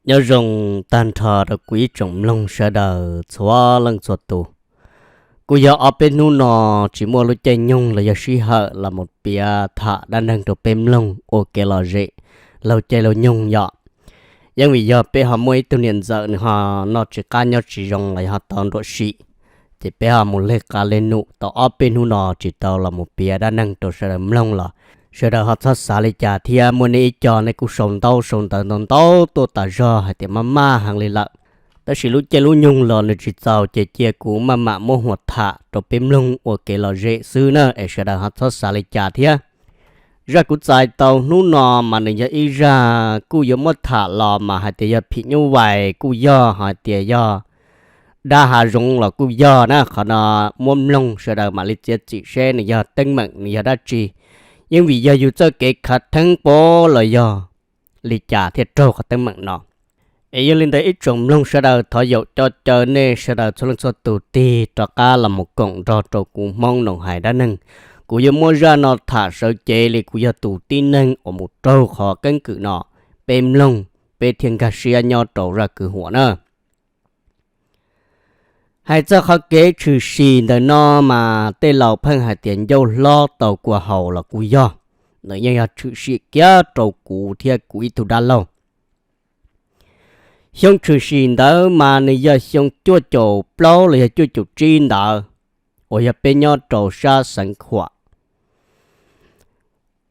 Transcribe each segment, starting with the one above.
Nyob zoo tag nrho rau kuv ib tsoom mloog sawv daws txhua leej txhua tus. Kuj yog ob peb hnub no tsis muaj lub caij nyoog los yog sij hawm los mus piav tham dab neeg rau peb mloog ua kev lom zem laug caij laug nyoog yom. Yeej vim yog peb ho muaj ib tug niam ntxawm nws ho noj tsis qab nyob tsis zoo los yog ho tau nruam sim, ces peb ho mus leg qab leg num tau ob peb hnub no tsis tau los mus piav dab neeg rau sawv daws mloog los sawv daws ho txhob xav li cas thiab. Muaj nej ib co nej kuj sau ntaub sau ntawv ntau ntau tuaj tas zog hais tias maj maj heev li lawm, tab sis lub caij lub nyoog los nws tsis txaus ces cia kuv maj mam muab huam tham rau peb mloog ua kev lom zem xwb na, es sawv daws ho txhob xav li cas thiab. Zaj kuv txais tau hnub no mas nws yog ib zaj kuj yuav muab tham los mas hais tias yog phim nyuj vais kuj yog, hais tias yog dab hav zoov los kuj yog na. Qhov no muab mloog sawv daws mam li txiav txim seb nws yog teeb meem nws yog dab tsi, yeej vim yog yus txoj kev khav theeb pab los yog li cas thiaj raug qhov teeb meem no. Es yog li ntawd ib tsoom mloog sawv daws thov yaum co caw nej sawv daws txhua leej txhua tus tig rov qab los mus koom nrog rau kuv Hmoob Noom Hais dab neeg. Kuv yuav muab zaj no tham sawv cev li kuv yog tus tib neeg uas mus raug qhov keeb kwm no, peb mloog peb thiaj nkag siab nyob rau zaj kwv huam na. Hais txog qhov kev tshwm sim ntawm no mas tej laus pheej hais tias ncauj hlob tau kua haus los kuj yog, nws yeej yog tshwm sim kiag rau kuv thiab kuv ib tug dab laug. Xyoo tshwm sim ntawd mas nws yog xyoo cuaj caum plaub los yog cuaj caum tsib ntawd, uas yog peb nyob rau sab xeev Khuam.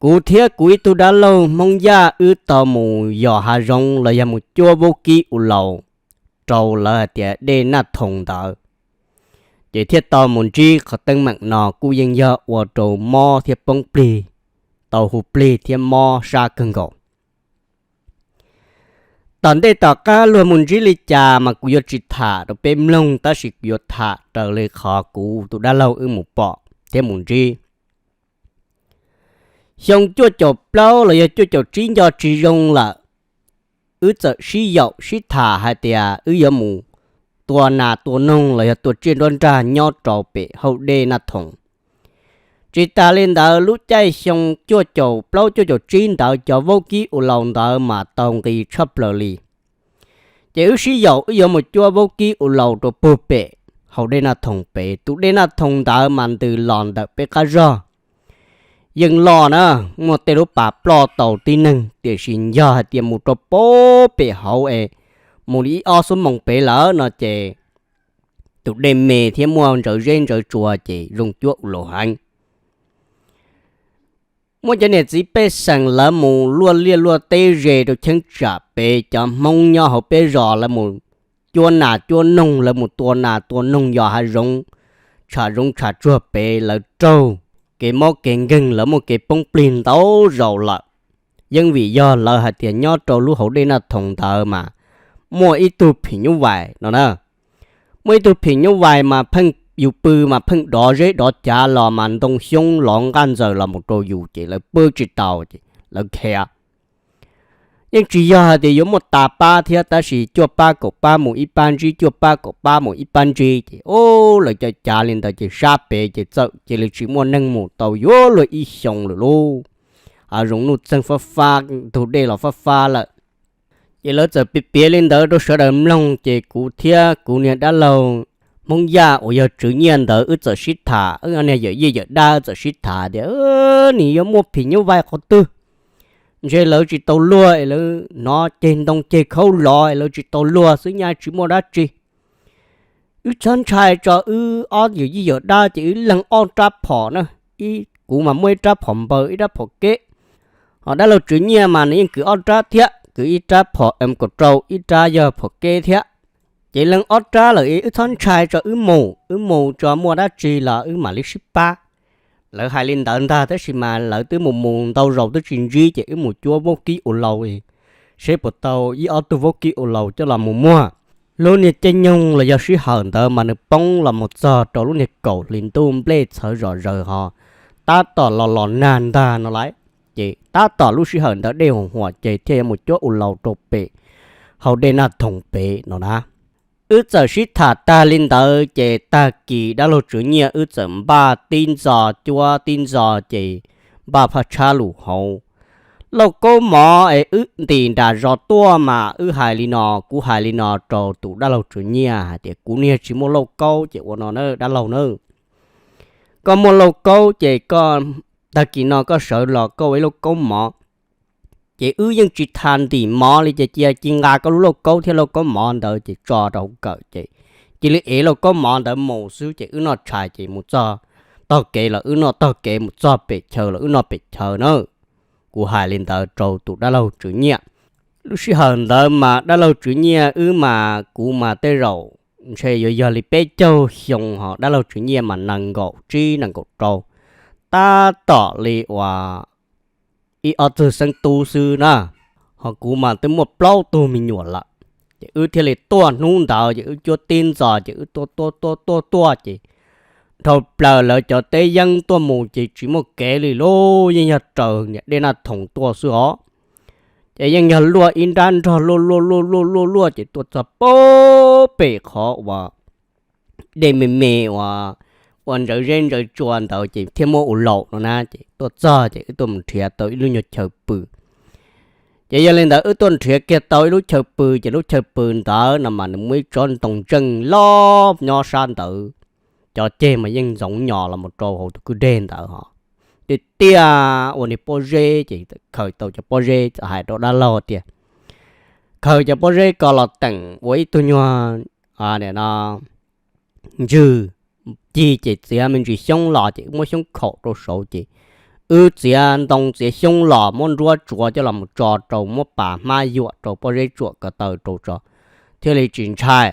Kuv thiab kuv ib tug dab laug Hmoob Yaj wb tau mus yos hav zoov los yog mus cuab vaub kib ua laus rau lawv hais tias dej Naj Thoos ntawd, ces thiaj tau mus ntsib qhov teeb meem no kuj yeej yog ua rau mob thiab poob plig, tau hu plig thiab mob sab kawg nkaus. Tom ntej tom qab luag mus ntsib li cas mas kuv yuav tsis tham rau peb mloog, tab sis kuv yuav tham raws li qhov kuv tus dab laug wb mus pom thiab mus ntsib. Xyoo cuaj caum plaub los yog cuaj caum tsib nco tsis zoo lawm, wb txawm sib yaum sib tham hais tias wb yuav mus tua nas tua noog los yog tua tsiaj nruab nrag nyob rau pem hauv dej Naj Thoos. Tsis tas li ntawd, lub caij xyoo cuaj caum plaub cuaj caum tsib ntawd cov vaub kib ua laus ntawd mas tau nqi tshaj plaws li. Ces wb sib yaum wb yuav mus cuab vaub kib ua laus rau puag pem hauv dej Naj Thoos pem. Tus dej Naj Thoos ntawd mas ntws los ntawm peb qab zog. Yeej loj na, muaj tej lub pas ploj tau tib neeg, tiam sis yog hais tias mus rau puag pem hauv es mus li ib ob xuab moos pem lawm no ces tus dej me thiab muaj ntsawv zeb ntsawv tsua ces zoo cuab ua laus heev. Muaj cov niam txiv pej xeem lawv mus luaj liaj luaj teb ze rau cheeb tsam pem, cov Hmoob nyob hauv peb zos lawv mus cuab nas cuab noog, lawv mus tua nas tua noog yos hav zoov, tsham zoov tsham tsuag pem, lawv raug kev mob kev nkeeg, lawv muaj kev poob plig ntau zaus lawm. Yeej vim yog lawv hais tias nyob rau lub hauv dej Naj Thoos ntawd mas muaj ib tug phim nyuj vais no na. Muaj ib tug phim nyuj vais mas pheej yus pw mas pheej dov zeb dov cav los mas ntoo xyoob lov nqaj ntxaws los mus rau yus ces lawv pw tsis tau ces lawv khiav. Yeej tsis yog hais tias yuav muaj tas pab thiab, tab sis cuaj pab kaum pab mus ib pab ntsib, cuaj pab kaum pab mus ib pab ntsib ces ub lawv cav cav li ntawd ces sab pem ces txawm cia li tsis muaj neeg mus tau yuav luag ib xyoo lawm lauj. Hav zoov nuj txeeg fab fab, ntug dej los fab fab lawm. Ces lawv txawm piav piav li ntawd rau sawv daws mloog ces kuv thiab kuv niag dab laug Hmoob Yaj uas yog tswv nyiaj ntawd wb txawm sib tham, wb niag yawm yij yawm dab txawm sib tham tias, nws yuav muaj phim nyuj vais qhov twg? Ntshe lawv tsis tau luag es lawv hnov ceg ntoo ceg khaub lov es lawv tsis tau luag xwb nyaj tsis muaj dab tsi. Wb txhob ntshai tso, wb ob yawm yij yawm dab ces wb leeg ob rab phom na, kuv mas muaj ib rab phom npaws ib rab phom keb. Ho dab laug tswv nyiaj mas nws yeej kwv ob rab thiab, kwv ib rab phom em kaum rau, ib rab yog phom keb thiab. Ces leeg ob rab lawm wb txhob ntshai tso, wb mus, wb mus tso muaj dab tsi los wb mam li sib pab. Lawv hais li ntawd ntag, tab sis mas lawv twb mus mus ntau zaus twb tsis ntsib ces wb mus cuab vaub kib ua laus seb puas tau ib ob tug vaub kib ua laus coj los mus muag. Lub niag caij nyoog los yog sij hawm ntawd mas nws poob los mus txog rau lub niag kaum hli ntuj, nplej txhawv zom zaws ho tab tom los los nag ntag no lauj. Ces tab tom lub sij hawm ntawd dej huam huam ces thiaj yuav mus cuab ua laus rau pem hauv dej Naj Thoos pem no na. Wb txawm sib tham tag li ntawd ces tag kis dab laug tswv nyiaj wb txawm npaj tib ntxo cuab tib ntxo ces npaj phaj tshab lus hauv. lauj kaub mov es wb ntim nram zos tuaj mas wb hais li no, kuv hais li no rau tus dab laug Tswv Nyiaj hais tias kuv niag tsis muaj lauj kaub ces ua no na dab laug na, koj muaj lauj kaub ces koj, tag kis no koj sawv los koj ua ib lauj kaub mov. Ces wb yeej tsis tas ntim mov li ces cia li nqa koj lub lauj kaub thiab lauj kaub mov ntawd ces tso rau hauv kawm ces cia li ev lauj kaub mov ntawd mus xwb ces wb noj tshais ces mus txog tog kev los wb noj tog kev, mus txog pem chaw los wb noj pem chaw na. Kuv hais li ntawd rau tus dab laug Tswv Nyiaj. Lub sij hawm ntawd mas dab laug Tswv Nyiaj wb mas kuv mas tej zaum ntshe yuav yog li peb caug xyoo, ho dab laug Tswv Nyiaj mas nees nkaum tsib nees nkaum rau, tab tom li uas ib ob tug xeeb tub xwb na, ho kuv mas twb muaj plaub tug me nyuam lawm. Ces wb thiaj li tuaj hnub ntawd ces wb cuab tib ntxov ces wb tuaj tuaj tuaj tuaj tuaj ces dhau plaws lawv cov teb yeeb tuaj mus ces tsis muaj kev li lauj, yeej yog raws niam dej Naj Thoom tuaj xwb os. Ces yeej yog luaj ib nrab nrog luaj luaj luaj luaj luaj luaj ces tuaj txog pem qhov uas dej me me uas ua ntsawv zeb ntsawv tsua ntawd ces thiaj muaj ua laus no na. Ces tuaj txog ces wb tuaj mus nrhiav tau ib lub nyuag chaw pw. Ces yog li ntawd wb tuaj nrhiav kiag tau ib lub chaw pw ces lub chaw pw ntawd no mas nws muaj ib tsob ntoo ntseej loj nyob sab ntawd, cov ceg mas yeej ntxoov nyos los mus rau hauv tus kwj deg ntawd ho. Tiag tiag ua niag pob zeb ces khaws tau cov pob zeb, hais rau dab laug tias khaws cov pob zeb ko los teem ua ib tug nyuag ntswg cig ces txiav me ntsis xyoob los ces wb muab xyoob khaum rau saud ces wb txiav ntoo txiav xyoob los muab nruab tsuav coj los mus tso rau, muab pas hmab yuam rau pob zeb tsuam ko taw rau tso, thiaj li tsis ntshai.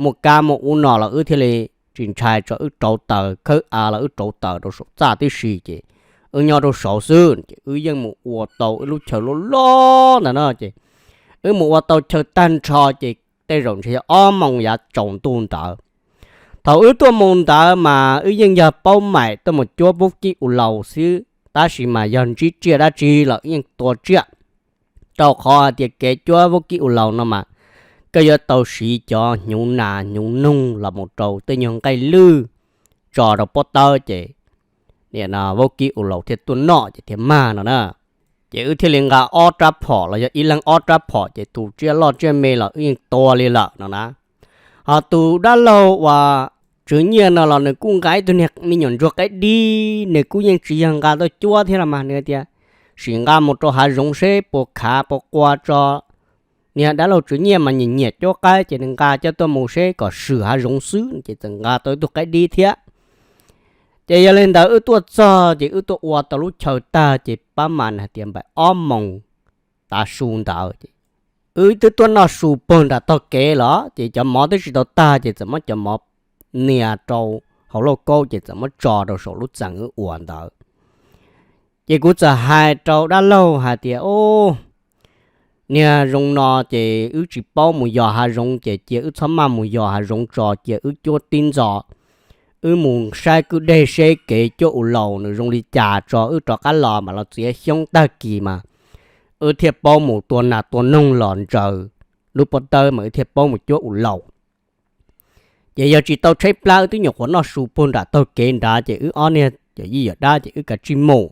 Muaj kab muaj ub no los wb thiaj li tsis ntshai tso, wb rauv taws khawb av los wb rauv taws rau saum txaj tib si ces wb nyob rau saud xwb ces wb yeej mus ua tau wb lub chaw loj loj ntawd no ces wb mus ua tau chaw tag nrho ces tej zaum ntshe yog ob moos yav tsaus ntuj ntawd. Thaum wb tuaj mus ntawd mas wb yeej yog paub maim tuaj mus cuab vaub kib ua laus xwb, tab sis mas yog ntsib tsiaj dab tsi los wb yeej tua tsiaj, rau qhov hais tias kev cuab vaub kib ua laus no mas koj yuav tau siv cov hnyuv nas hnyuv noog los mus rau tej nyuag nqaij lwj tso rau pob tawb ces nim no vaub kib ua laus thiaj tuaj noj ces thiaj mag no na. Ces wb thiaj li nqa ob rab phom los yog ib leeg ob rab phom ces tus tsiaj loj tsiaj me los wb yeej tua li lawm no na. Ho tus dab laug uas Tswv Nyiaj no los nws kuj nqa ib tug niag me nyuam ntsuag qaib dib, nws kuj yeej tsis yog nqa tuaj cuab thiab los mas nws tias sim nqa mus rau hav zoov seb puas khav puas qua tso. Niag dab laug Tswv Nyiaj mas nyiam nyiam cuab qaib ces nws nqa coj tuaj mus seb kom swm hav zoov xwb ces txawm nqa tau ib tug qaib dib thiab. Ces yog li ntawd wb tuaj txog ces wb tuaj ua tau lub chaw tag ces pab mas hais tias npaum ob moos tav su ntawd ces wb twb tuaj noj su puag nram tog kev los ces cov mov twb tsis tau tag ces txawm muab cov mov nias rau hauv lauj kaub ces txawm muab tso rau saum lub txees wb ua ntawd. Ces kuv txawm hais rau dab laug hais tias, Ub, niag zoo no ces wb tsis paub mus yos hav zoov ces cia wb txhob maj mus yos hav zoov tso, cia wb cuab tib ntxov, wb mus saib kwj deg seb kev cuab ua laus nws zoo li cas tso wb rov qab los mam los txiav xyoob, tag kis mas wb thiaj paub mus tua nas tua noog los ntsaws lub pob tawb mas wb thiaj paub mus cuab ua laus. Ces yog tsis tau tshaib plab wb twb nyuam qhuav noj su puag nram taug kev nrad ces wb ob niag yawm yij yawm dab ces wb kav tsij mus.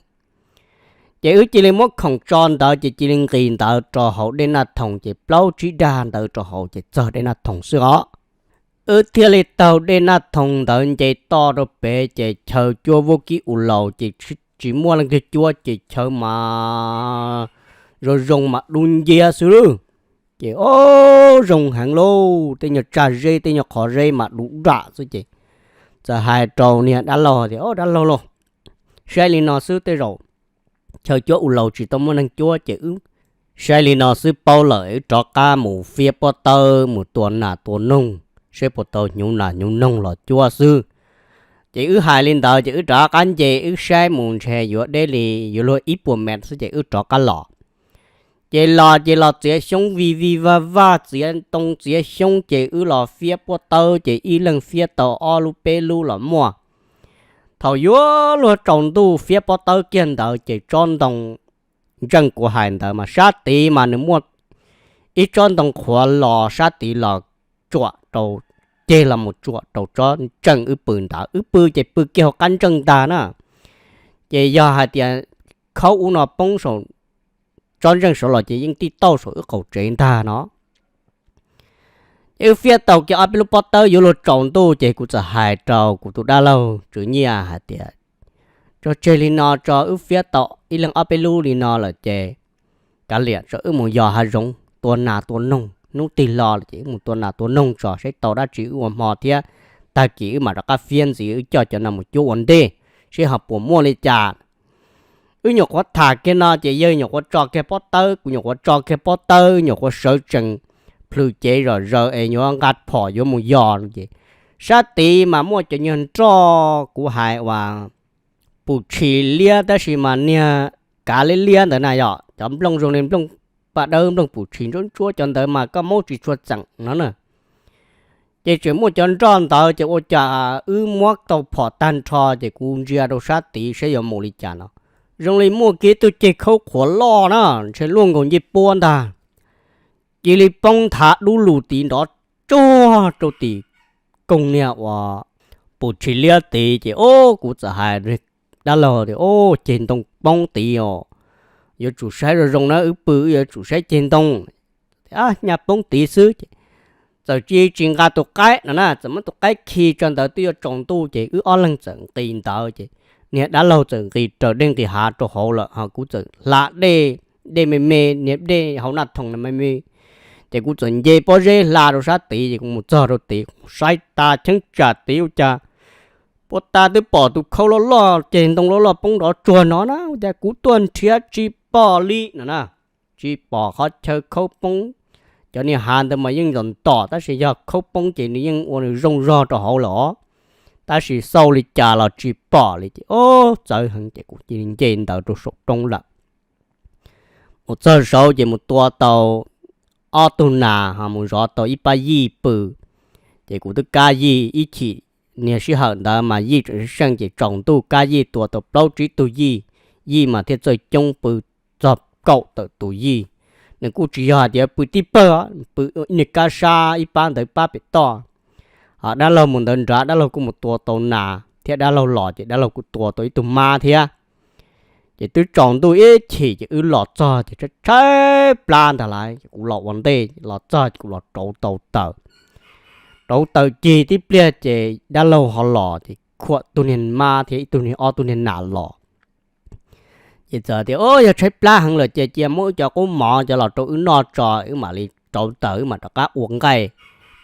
Ces wb cia li muab khoom tso ntawd ces cia li nqis ntawd rau hauv dej Naj Thoom ces plaub tsib dag ntawd rau hauv ces txog dej Naj Thoom xwb os. Wb thiaj li taug dej Naj Thoom ntawd nce toj rau pem ces chaw cuab vaub kib ua laus ces tsis muaj leej twg cuab ces chaw mas zoo zoo mas dub nciab xwb lawm. Ces o, zoo heev lauj, tej nyuag tsag zeb tej nyuag qhov zeb mas dub dam xwb ces txawm hais rau niag dab laug tias, O dab laug lauj, saib li no xwb tej zaum chaw cuab ua laus tsis tau muaj neeg cuab ces wb saib li no xwb paub lawm, wb rov qab mus fiab pob tawb mus tua nas tua noog seb puas tau hnyuv nas hnyuv noog los cuab xwb. Ces wb hais li ntawd ces wb rov qab nce wb saib mus ntshe yuav deb li yuav luag ib puas mev xwb ces wb rov qab los. Ces los ces los txiav xyoob vij vij vaj vaj, txiav ntoo txiav xyoob ces wb los fiab pob tawb ces ib leeg fiab tau ob lub peb lub los muaj. Thaum yuav luag tsaus ntuj fiab pob tawb kiag ntawd ces tsob ntoo ntseej kuv hais ntawd mas sab tid mas nws muaj ib tsob ntoo qhuav los sab tid los tsuam rau, ceg los mus tsuam rau tsob ntseej wb pw ntawd, wb pw ces pw kiag hauv qab ntseej ntag na. Ces yog hais tias khaub ub no poob saum tsob ntseej saud los ces yeej tij tauj saum wb qaum tsev ntag no. Ces wb fiab tau kiag ob peb lub pob tawb yuav luag tsaus ntuj ces kuv txawm hais rau kuv tus dab laug Tswv Nyiaj hais tias, tso tseg li no tso, wb fiab tau ib leeg ob peb lub li no lawm ces kav liam tso wb mus yos hav zoov tua nas tua noog, hnub tig hlo lawm ces wb mus tua nas tua noog tso saib tau dab tsi wb ua hmo thiab, tag kis wb mam rov qab fiab ntxiv wb coj cov no mus cuab ua ntej, seb ho puas muaj li cas. Wb nyuam qhuav tham kiag no ces yawg nyuam qhuav tso kiag pob tawb, kuv nyuam qhuav tso kiag pob tawb, nyuam qhuav sawv tsees plhws cev zom zaws es yuav nqa phom yuav mus yos no ces sab tid mas muaj cov nyuag nroj kuv hais uas pum tshis liab tab sis mas niag kav liab liab ntawd na yom, cov nplooj zoo li nplooj paj dawb nplooj pum tshis ntsuab ntsuab cov ntawd mas koj maub tsis tshua txeem no na. Ces tseem muaj cov nroj ntawd ces ua cas wb muab tau phom tag nrho ces kuv ntsia rau sab tid saib yuav mus li cas no, zoo li muaj kiag ib tug ceg khaub qhuav loj na, ntshe luaj nkaus ncej puab ntag, cia li poob nthav dub lug tid nrov tsuag rau tim koog niag uas pum tshis liab tid ces o, kuv txawm hais dab laug tias, o, ceg ntoo poob tid os, yuav tsum saib zoo zoo na, wb pw wb yuav tsum saib ceg ntoo. Nyaj poob tid xwb ces txawm cia tsis nqa tus qaib no na, txawm muab tus qaib khi tso ntawd twb yuav tsaus ntuj ces wb ob leeg txawm nqis ntawd ces niag dab laug txawm nqis raws dej nqis hav rau hauv lawm ho kuv txawm hla dej, dej me me, niag dej hauv Naj Thoom no me me, ces kuv txawm nce pob zeb hla rau sab tid ces kuv mus txog rau tid kuv saib tas cheeb tsam tid ua cas puag ta twb pom tus khaub loj loj ceg ntoo loj loj poob nrov tsuag no na, ua cas kuv tuaj nrhiav tsis pom li no na. Tsis pom qhov chaw khaub poob, cov niag hav ntawd mas yeej ntom ntom tab sis yog khaub poob ces nws yeej ua nws zoo zog rau hauv lawm os, tab sis xauj li cas los tsis pom li ces o, txawv heev ces kuv cia li nce ntawd rau saum roob lawm. Mus txog saud ces mus tua tau ob tug nas ho mus zov tau ib pab yij pw, ces kuv twb kab yij ib chim, niag sij hawm ntawd mas yij tseem seej ces tsaus ntuj kab yij tua tau plaub tsib tug yij, yij mas thiaj txawj coob pw txog kaum tawm tus yij. Nws kuj tsis yog hais tias pw tib pawg, pw niag kab sab ib pab ntawd pab pem toj. Ho dab laug mus ntawd nrad dab laug kuj mus tua tau nas thiab dab laug los ces dab laug kuj tua tau ib tug mab thiab. Ces twb tsaus ntuj ib chim ces wb los txog ces tshaib plab ntag lauj, ces kuv los ua ntej los txog ces kuv los rauv tau taws. Rauv taws cig tib pliag ces dab laug ho los ces khuam tug niag mab thiab ib tug niag ob tug niag nas los. Ces txawm tias, o, yog tshaib plab heev lawm ces cia muab wb cov qub mov cov los rau wb noj tso, wb mam li rauv taws wb mam rov qab ua nqaij,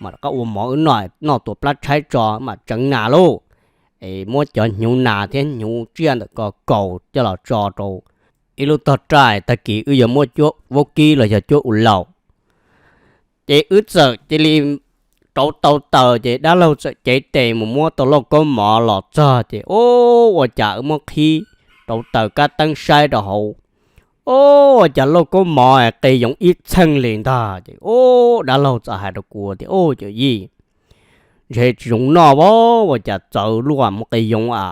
mam rov qab ua mov wb noj, noj tua plab tshaib tso mam tseev nas lauj. Es muab cov hnyuv nas thiab hnyuv tsiaj ntawm ko kaus coj los tso rau ib lub tog raj, tag kis wb yuav muab cuab vaub kib los yog cuab ua laus. Ces wb txawm cia li rauv tau taws ces dab laug txawm cev tes mus muab tau lauj kaub mov los txog ces, o, ua cas wb muab qhib rauv taws kab teeb saib rau hauv, o, ua cas lauj kaub mov qe yoov ib txheej li ntag. Ces, o, dab laug txawm hais rau kuv tias, o, cov yij, ntshe tsis zoo noj a, ua cas txawv luaj muaj qe yoov a.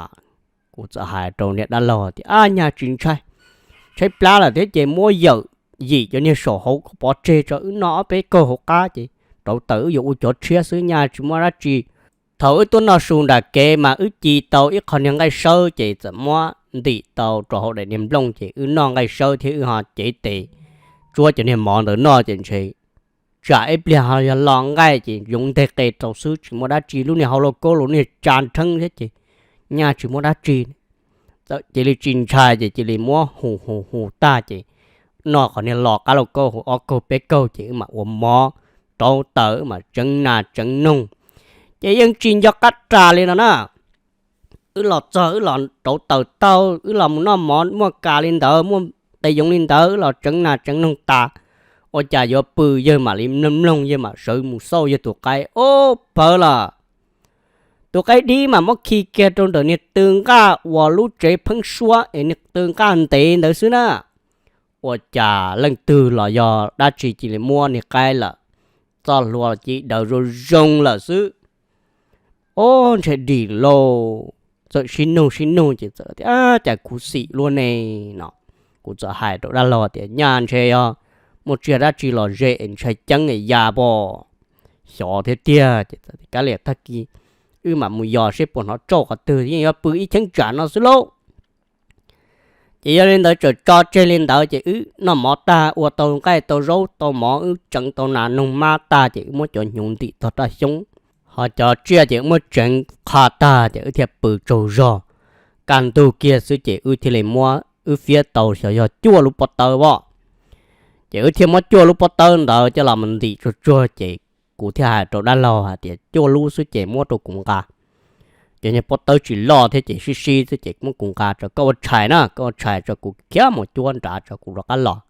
Kuv txawm hais rau niag dab laug tias, ab, nyaj tsis ntshai, tshaib plab lawm thiab ces muab yawm yim cov niag saum hauv kom pov tseg tso, wb noj ob peb kaug hauv qab ces rauv taws wb yuav ua cov tshiab xwb, nyaj tsis muaj dab tsi. Thaum wb tuaj noj su nram kev mas wb ci tau ib qho niag nqaij sawb ces txawm muab ntim tau rau hauv daim niag nplooj ces wb noj nqaij sawb thiab wb ho cev tes tsuab cov niag mov ntawd noj ces ntshe tsam ib pliag ho yog los nqaij ces yoov nteg qe rau xwb tsis muaj dab tsi, lub niag hauv lauj kaub los niag tsa nrheeb thiab ces nyaj tsis muaj dab tsi. Txawm cia li tsis ntshai ces cia li muab hu hu hu tag ces noj qhov niag los qab lauj kaub hauv ob kaug peb kaug ces wb mam ua mov rauv taws wb mam tseev nas tseev noog. Ces yeej tsis nco qab ras li no na. Wb los txog wb los rauv taws tau, wb los mus noj mov muaj kas li ntawd muaj qe yoov li ntawd, wb los tseev nas tseev noog tas, ua cas yuav pw yawg mam li mloog mloog, yawg mam sawv mus xauj yawg tus qaib, ub, pawv lawm. Tus qaib dib mas muab khi kiag rau ntawm niag tw nqaj uas lub tsev pheeb suab es niag tw nqaj ntev ntawd xwb na. Ua cas leej twg los yog dab tsi cia li muab niag qaib lawm, txoj hlua cia li daws zoo zoo lawm xwb. Ob, ntshe dim lauj. Txawm sib nug sib nug ces txawm tias, cas khuv xim luaj ne no. Kuv txawm hais rau dab laug tias, nyaj ntshe yog muaj tsiaj dab tsi los ze es ntshai ceeb es ya pom xyov thiab tiag. Ces txawm tias, kav liam, tag kis wb mam mus yos seb puas hnov tsauj qhov twg, yeej yuav pw ib cheeb tsam no xwb lauj. Ces yog li ntawd txawm tso tseg li ntawd ces wb noj mov tag, ua tau nqaij tau zaub tau mov, wb tseev tau nas noog mab tag ces wb muab cov hnyuv ntim tog raj xyoob, ho cov tsiaj ces wb muab tseev qha tag ces wb thiaj pw tsaug zog. Kaj ntug kiag xwb ces wb thiaj li muab, wb fiab tau xyov yog cuaj lub pob tawb os. Ces wb thiaj muab cuaj lub pob tawb ntawd coj los mus ntim tsuag tsuag ces kuv thiaj hais rau dab laug hais tias cuaj lub xwb ces muab rau kuv nqa. Ces niag pob tawb tsis loj thiab ces sib sib xwb ces muab kuv nqa tso, koj ua tshais na, koj ua tshais tso, kuv khiav mus cuab nrad tso kuv rov qab los.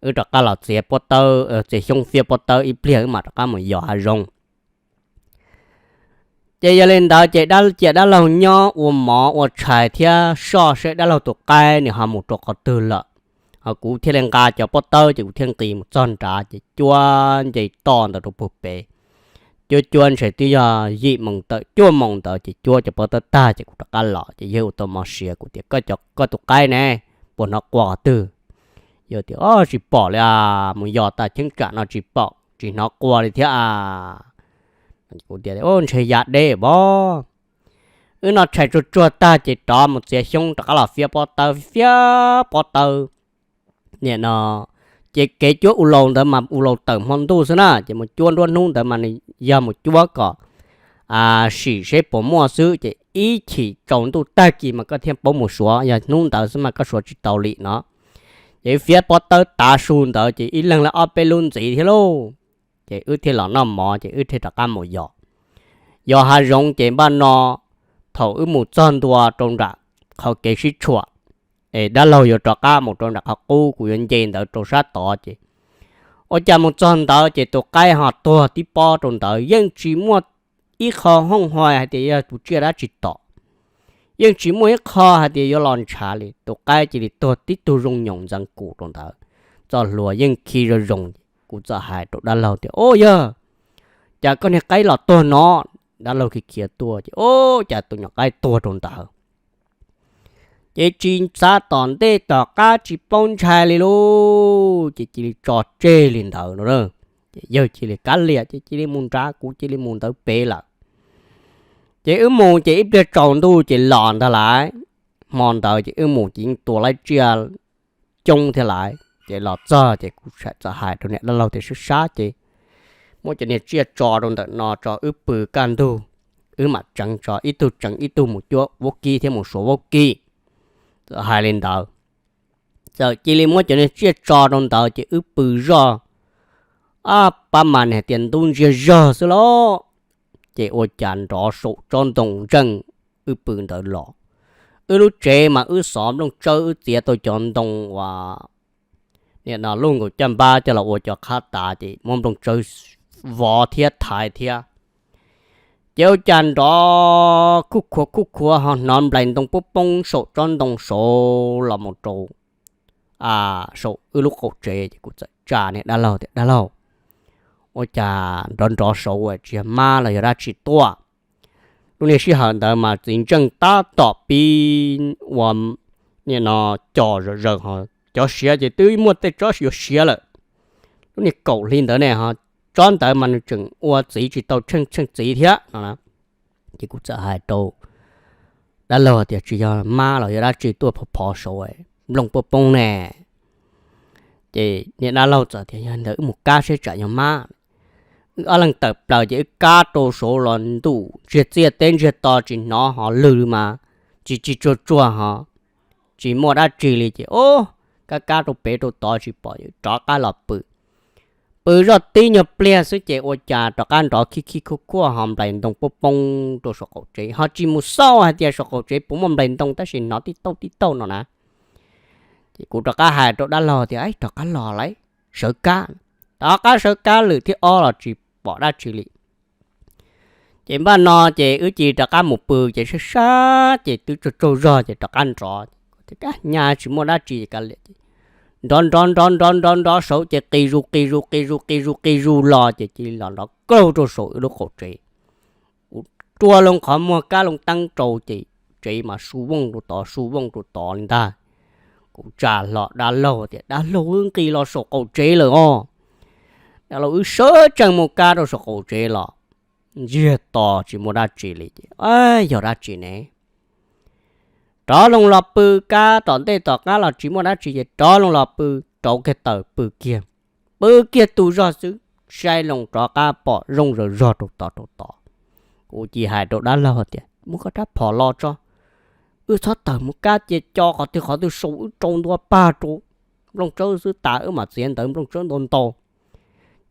Wb rov qab los txiav pob tawb, txiav xyoob fiab pob tawb ib pliag wb mam rov qab mus yos hav zoov. Ces yog li ntawd ces dab, cia dab laug nyob ua mov ua tshais thiab soj seb dab laug tus qaib nws ho mus rau qhov twg lawm. Ho kuv thiaj li nqa cov pob tawb ces kuv thiaj nqis mus txog nrad ces cuab nce toj ntawd rau puag pem. Cuab cuab ntshe twb yog yim moos tawm cuaj moos ntawd ces cuab cov pob tawb tag ces kuv rov qab los ces yawg ua tau mov siav, kuv tias, koj cov, koj tus qaib ne, puas hnov qua qhov twg? Yawg tias, o, tsis pom li a, mus yos tas cheeb tsam no tsis pom, tsis hnov qua li thiab a. Kuv tias, ntshe ya deb os. Wb noj tshais tsuag tsuag tag ces rov mus txiav xyoob rov qab los fiab pob tawb, fiab pob tawb. Nim no ces kev cuab u laus ntawd mas u laus tawm hmo ntuj xwb na, ces mus cuab nruab hnub ntawd mas nws yog mus cuab kom sim seb puas muaj xwb ces ib chim tsaus ntuj tag kis mas koj thiaj paub mus suav, yog hnub ntawd xwb mas koj suav tsis tau li no. Ces wb fiab pob tawb tav su ntawd ces ib leeg lawv ob peb lub ntxiv thiab lauj. Ces wb thiaj los noj mov ces wb thiaj rov qab mus yos. Yos hav zoov ces npaj no thaum wb mus txog ntua rau nram qhov kev sib tshuam es dab laug yuav rov qab mus rau nram qhov qub, kuv yuav nce ntawd rau sab tod ces ua cas mus txog ntawd ces tus qaib ho tuag tib pob rau ntawd, yeej tsis muaj ib qho hooj hoi hais tias yog tus tsiaj dab tsi tom, yeej tsis muaj ib qho hais tias yuav los ntshav li. Tus qaib cia li tuag tib tug zoo nyoos ntxeev kum rau ntawd, txoj hlua yeej khi zoo zoo. Kuv txawm hais rau dab laug tias, o yawg, cas koj niag qaib los tuag no? Dab laug khiav khiav tuaj ces, o, cas tus nyuam qaib tuag rau ntawd. Ces tsis xav tom ntej tom qab tsis paub ntshai li lauj, ces cia li tso tseg li ntawd no. Ces yawg cia li kav liam ces cia li mus nrad, kuv cia li mus ntawd pem lawm. Ces wb mus ces ib pliag tsaus ntuj ces los ntag lauj. Hmo ntawd ces wb mus ces yeej tua lawv tsiaj coob thiab lauj. Ces los txog ces kuv txawm hais rau niam dab laug tias, sab sab ces muab cov niag tsiaj tso rau ntawm no tso, wb pw kaj ntug, wb mam tseev tso, ib tug tseev ib tug mus cuab vaub kib thiab mus suav vaub kib. Txawm hais li ntawd, txawm cia li muab cov niag tsiaj tso rau ntawd ces wb pw zoj, ab pab mas niag tias ntub ntsiag zog xwb lauj. Ces ua cas nrov saum tsob ntoo ntseej wb pw ntawd los. Wb lub tsev mas wb xov nplooj tsawb, wb txiav tau cov ntoo uas nim no lub nkaus caj npab coj los ua cov qhab tas ces muab nplooj tsawb vov thiab thaiv thiab. Ces ua cas nrov khuj khuav khuj khuav ho hnov nplaim ntoo poob poob saum tsob ntoo saud los mus rau saum wb lub qaum tsev. Ces kuv txawm tsa niag dab laug tias, dab laug, ua cas nrov nrov saud tsis yog mab los yog dab tsi tuaj? Lub niag sij hawm ntawd mas txiv ntseej tab tom pib ua nim no co zom zaws ho cov siav ces twb muaj tej tsob yuav siav lawm. Lub niag kaum hli ntawd ne ho tsob ntawd mas nws tseem ua txiv tsis tau tsheej tsheej txiv thiab no. Ces kuv txawm hais rau dab laug tias, tsis yog mab los yog dab tsi tuaj phov phov saud, nplooj poob poob ne. Ces niag dab laug txawm tias, yog ntawd wb mus kab seb tsam yog mab. Wb ob leeg tawm plaws ces wb kab rau saud los ntuj ntsiag txiaj teb ntsiag to tsis hnov ho lwg mas tsis tsis tsuag tsuag ho tsis muaj dab tsi li ces o, kab kab rau pem rau tod tsis pom, rov qab los pw. Pw zoj tib nyuag pliag xwb ces ua cas rov qab nrov khib khib khuaj khuaj ho nplaim ntoo poob poob rau saum qaum tsev, ho tsis mus xauj hais tias saum qaum tsev puas muaj nplaim ntoo tab sis hnov tib tauj tib tauj no na. Ces kuv rov qab hais rau dab laug tias, rov qab los lawm, sawv kab. Rov qab sawv kab lwm thib ob los tsis pom dab tsi li. Ces npaj no ces wb cia li rov qab mus pw ces sab sab ces twb tsaug tsaug zog ces rov qab nrov. Nyaj tsis muaj dab tsi, nrov nrov nrov nrov nrov nrov saud ces qis zus qis zus qis zus qis zus qis zus los ces cia li los nrov kaug rau saum wb lub qaum tsev. Kuv rua loo qhov muag kab loo teeb rau ces tsev mas su vooj rau tod su vooj rau tod li ntag. Kuv tsa hlo dab laug tias, dab laug, wb nqis los saum qaum tsev lawm os. Dab laug, wb sawv tsees mus kab rau saum qaum tsev los ntsiag to tsis muaj dab tsi li ces, yog dab tsi ne? rov loo los pw kab tom ntej tom qab los tsis muaj dab tsi ces rov loo los pw, rauv kiag taws pw kiag. Pw kiag tus zog xwb, saib loo rov qab pom zoo zog zog rau tod rau tod. Kuv cia hais rau dab laug tias, Muab koj rab phom los tso, wb txhob tawm mus kab cia, co qhov twg qhov twg sau, wb rau ntua pag rau nplooj tsawb xwb, tas wb mam txiav ntawv nplooj tsawb ntau ntau.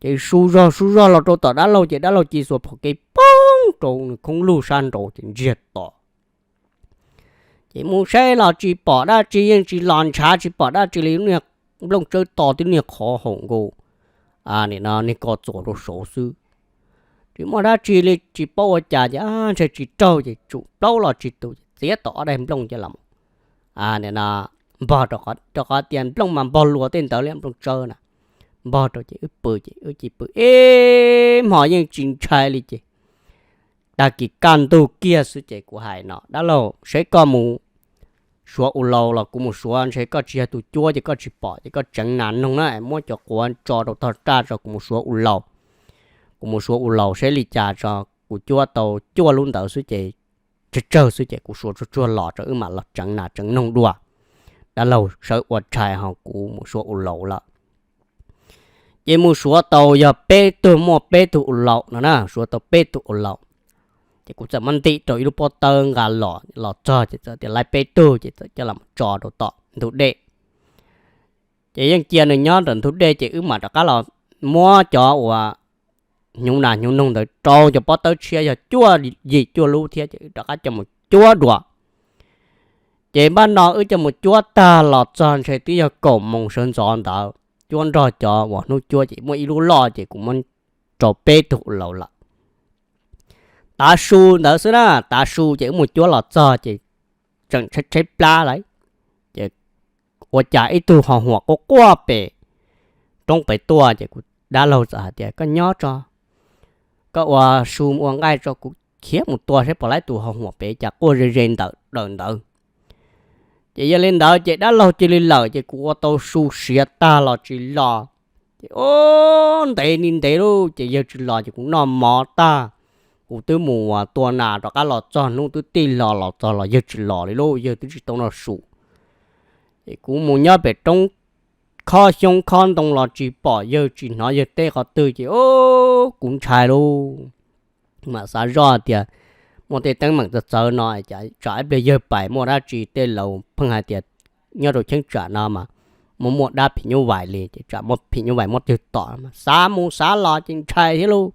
Ces su zog su zog los rau tom dab laug ces dab laug cia li xuas phom kev poob rau nws khoob lug sab nraud ces ntsiag to. Ces mus saib los tsis pom dab tsi, yeej tsis los ntshav tsis pom dab tsi li, nplooj tsawb to twb niag qhov haum nkaus, nim no niag ko txuas rau saud xwb. Tsis muaj dab tsi li, tsis paub ua cas ces ntshe tsis raug ces tsum plaub los tsis tus ces txiav tau ob daim nplooj coj los npog rau qhov tias nplooj mas npog luas tej ntawd li, nplooj tsawb na. Npog rau ces wb pw ces wb cia li pw ib hmos yeej tsis ntshai li ces tag kis kaj ntug kiag xwb ces kuv hais no, Dab laug, saib koj mus suav u laus los kuv mus suav, ntshe koj tsis yog tus cuab ces koj tsis pom ces koj tseev nas noog na, muab cov quav tso rau tog raj tso, kuv mus suav u laus. Kuv mus suav u laus saib li cas tso, kuv cuab tau cuaj lub ntawd xwb ces tsawg tsawg xwb ces kuv suav tsuag tsuag los tso wb mam los tseev nas tseev noog dua. Dab laug sawv ua tshais ho kuv mus suav u laus lawm. Ces mus suav tau yog peb tug, muaj peb tug u laus no na, suav tau peb tug u laus. Ces kuv txawm muab ntim rau ib lub pob tawb nqa los, los txog ces txawm tias laib peb tug ces txawm coj los tso rau tom ntug dej. Ces yeej cia nws nyob rau ntug dej ces wb mam rov qab los muab cov uas hnyuv nas hnyuv noog ntawd rau cov pob tawb tshiab yog cuaj yim cuaj lub thiab ces wb rov qab coj mus cuab dua. Ces npaj no wb coj mus cuab tag los txog ntshe twb yog kaum moos sawv ntxov ntawd, cuab nrog cov uas hnub cuab ces muaj ib lub loj ces kuv muab rau peb tug u laus lawm. Tav su ntawd xwb na, tav su ces wb mus cuab los txog ces tseem tshaib tshaib plab lawm. Ces ua cas ib tug ho huam quaj quaj pem roob pem tuaj ces kuv dab laug txawm hais tias, Koj nyob tso, koj ua su ua nqaij tso, kuv khiav mus tua saib puas laib tus ho huam pem cas quaj ze ze ntawm daws ntawd. Ces yog li ntawd ces dab laug cia li lawm ces kuv ua tau su siav tag los tsis los. Ces o, ntev ni ntev lauj ces yawg tsis los ces kuv noj mov tag, kuv twb mus tua nas rov qab los txog hnub twb tij los los txog los yawg tsis los li lauj, yawg twb tsis tau noj su. Ces kuv mus nyob pem roob khob xyoob khob ntoo los tsis pom yawg, tsis hnov yawg teb qhov twg ces o, kuv ntshai lauj. Mam xav zoj tias muaj tej teeb meem txawv txawv no, tsam ib pliag yawg pais muaj dab tsi, tej laus pheej hais tias nyob rau cheeb tsam no mas muaj muaj dab phim nyuj vais li ces tsam muaj phim nyuj vais muab twg tom. Xav mus xav los ces ntshai thiab lauj.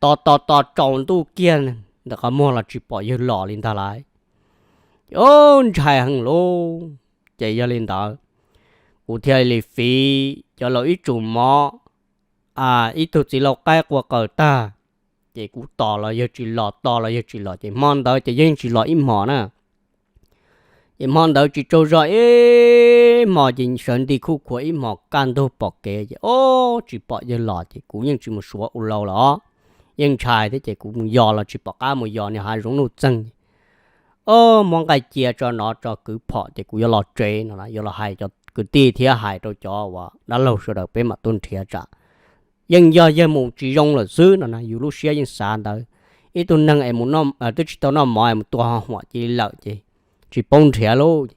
Tos tos tos tsaus ntuj kiag ntawm qhov muag los tsis pom yawg los li ntag lauj. Ces o, ntshai heev lauj. Ces yog li ntawd kuv thiaj li fiv cov laus ib tsum mov, ib tug txiv lau qaib qua qaws tag, ces kuv tos los yawg tsis los, tos los yawg tsis los ces hmo ntawd ces yawg yeej tsis los ib hmos na. Ces hmo ntawd tsis tsaug zog ib hmos ces sawv nti khuj khuav ib hmos kaj ntug pom kev ces o, tsis pom yawg los ces kuv yeej tsis mus suav u laus los, yeej ntshai thiab ces kuv mus yos los tsis pom qab mus yos, niag hav zoov nuj txeeg. O, muab nqaij cia tso nov tso kwv phom ces kuv yuav los tsev no, yuav los hais cov kwv tij thiab hais rau cov uas dab laug sawv daws peb mam tuaj nrhiav tsam yeej yog yawg mus tsis zoo lawm xwb no na, yus lub siab yeej xav ntawd. Ib tug neeg es twb tsis tau noj mov es mus tua ho huam cia li lawm ces tsis paub nrhiav lauj.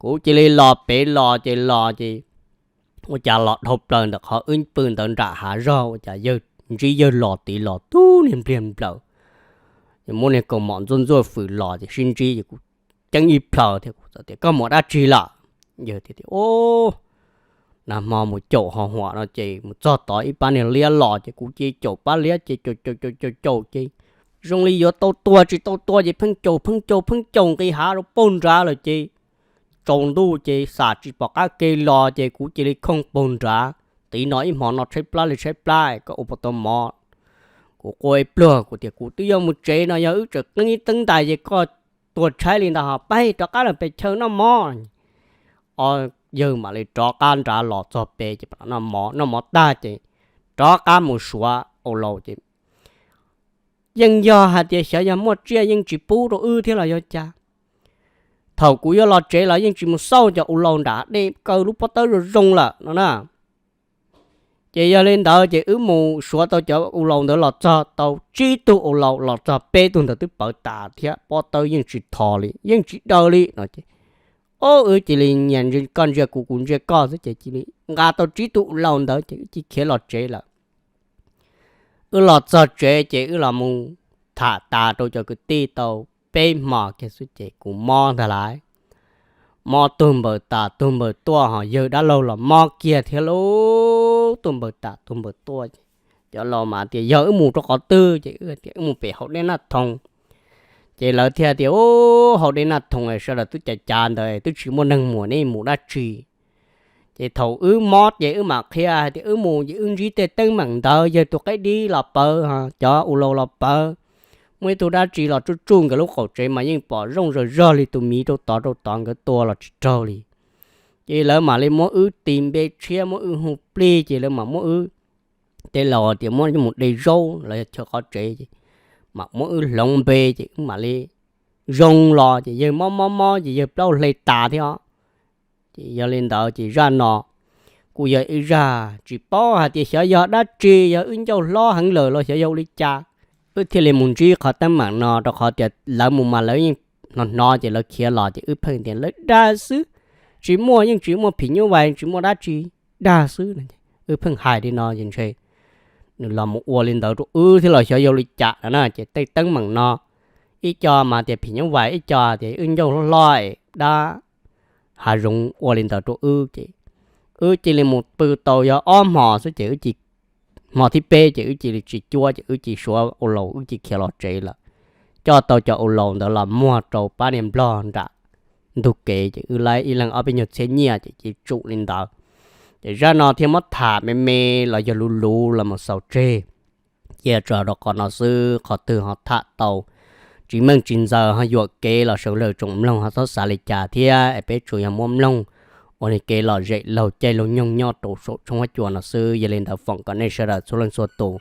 Kuv cia li los pem los ces los ces ua cas los dhau plaws ntawm qhov wb pw ntawd nram hav zog ua cas yawg ntsib yawg los tid los tub niag npliag nplaws. Ces muab niag kaus mom ntxuaj ntxuaj fws los ces sib ntsib ces kuv ceeb ib plhaw thiab kuv txawm tias, Koj mus dab tsi lawm? Yawg tias, Nag hmo mus caum ho huam no ces mus txog tod ib pab niag liab los ces kuv cia li caum pab liab ces caum caum caum caum ces zoo li yuav tau tua tsis tau tua ces pheej caum pheej caum pheej caum nqis hav rau paug nrad lawm ces tsaus ntuj ces xam tsis pom qab kev los ces kuv cia li khooj paug nrad. Tid no ib hmo no tshaib plab li tshaib plab, koj ua puas tau mov? Kuv quaj ib pliag kuv tias, Kuv twb yuav mus tsev no, yog wb tseem qeeb ib teeb ntais ces koj tuag tshaib li ntag, ho pab rov qab los pem chaw noj mov. O, yawg mam li rov qab nrad los txog pem ces noj mov, noj mov tag ces rov qab mus suav u laus ces yeej yog hais tias xyov yog muaj tsiaj yeej tsis pub rau wb thiab los yog cas, thaum kuv yuav los tsev los yeej tsis mus xauj cov u laus nram dej kaw lub pob tawb zoo zoo lawm no na. Ces yog li ntawd ces wb mus suav tau cov u laus ntawd los txog tau tsib tug u laus, los txog peb tug ntawd twb pawv tas thiab, pob tawb yeej tsis tho li, yeej tsis daws li no ces, o, wb cia li nyias koj ntsia kuv, kuv ntsia koj xwb ces cia li nqa tau tsib tug u laus ntawd ces wb cia li khiav los tsev lawm. Wb los txog tsev ces wb los mus tham tas rau cov kwv tij tau peb hmos kiag xwb ces kuv mob ntag lauj. Mob tuag npaws tas tuag npaws tuaj, ho yawg dab laug los mob kiag thiab lauj, tuag npaws tas tuag npaws tuaj ces cov laus mas tias yog wb mus rau qhov twg ces wb tias wb mus pem hauv Dej Naj Thoo. Ces lawv thiaj tias, u, hauv Dej Naj Thoo sawv daws twb cav cav ntawd twb tsis muaj neeg mus, neb mus dab tsi? Ces thaum wb mob ces wb mam qhia hais tias wb mus ces wb ntsib tej teeb meem ntawd, yawg tus qaib dib los pawv, cov u laus los pawv, muaj ib tug dab tsi los tsuj tsuj nkawd lub qaum tsev mas yeej pom zoo zog zog li tus miv rau tod rau tod, nkawd tua los tsis raug li. Ces lawv mam li muab wb tis npe tshiab, muab wb hu plig, ces lawv mam muab wb, tej laus tias muab mus de zaub los yog chaw qhov tsev, mam muab wb hloov npe ces wb mam li zoo los ces yawg mob mob mob ces yawg plaub hle tas thiab os. Ces yog li ntawd ces zaj no kuj yog ib zaj tsis paub hais tias xyov yog dab tsi, yog wb ncauj hlob heev lawm los xyov yog ua li cas, wb thiaj li mus ntsib qhov teeb meem no, rau qhov tias lawv mus mas lawv yeej hnov hnov ces lawv khiav los ces wb pheej tias lawv dag xwb, tsis muaj, yeej tsis muaj phim nyuj vais, tsis muaj dab tsi, dag xwb. Wb pheej hais li no ces ntshe nws los mus ua li ntawd rau wb thiab los xyov yog ua li cas no na. Ces tej teeb meem no ib co mas tias phim nyuj vais, ib co tias wb ncauj hlob hlob es dab hav zoov ua li ntawd rau wb ces wb cia li mus pw tau yog ob hmos xwb ces wb cia, hmo thib peb ces wb cia li tsis cuab ces wb cia suav ua laus wb cia khiav los tsev lawm. Coj tau cov ua laus ntawd los muag rau pab niag nplog nram ntug kev ces wb laib ib leeg ob peb nyuag txhiab nyiaj ces cia tsum li ntawd. Ces zaj no thiaj muab tham me me los yog luv luv los mus xaus tseg. Cia tso rau qhov no xwb, qhov twg ho tham tau tsis meej tsis ntxaws ho yuam kev los sawv daws tsoom mloog ho txhob xav li cas thiab es peb tsuas yog muab mloog ua li kev lom zem laug caij laug nyoog nyob rau saum tshooj huab cua no xwb. Yog li ntawd foom kom nej sawv daws txhua leej txhua tus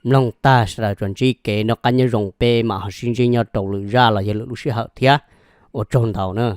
mloog tag sawv daws tsuas ntsib kev noj qab nyob zoo, peb mam ho sib ntsib nyob rau lwm zaj los yog lwm lub sij hawm thiab. Ua tsaug ntau na.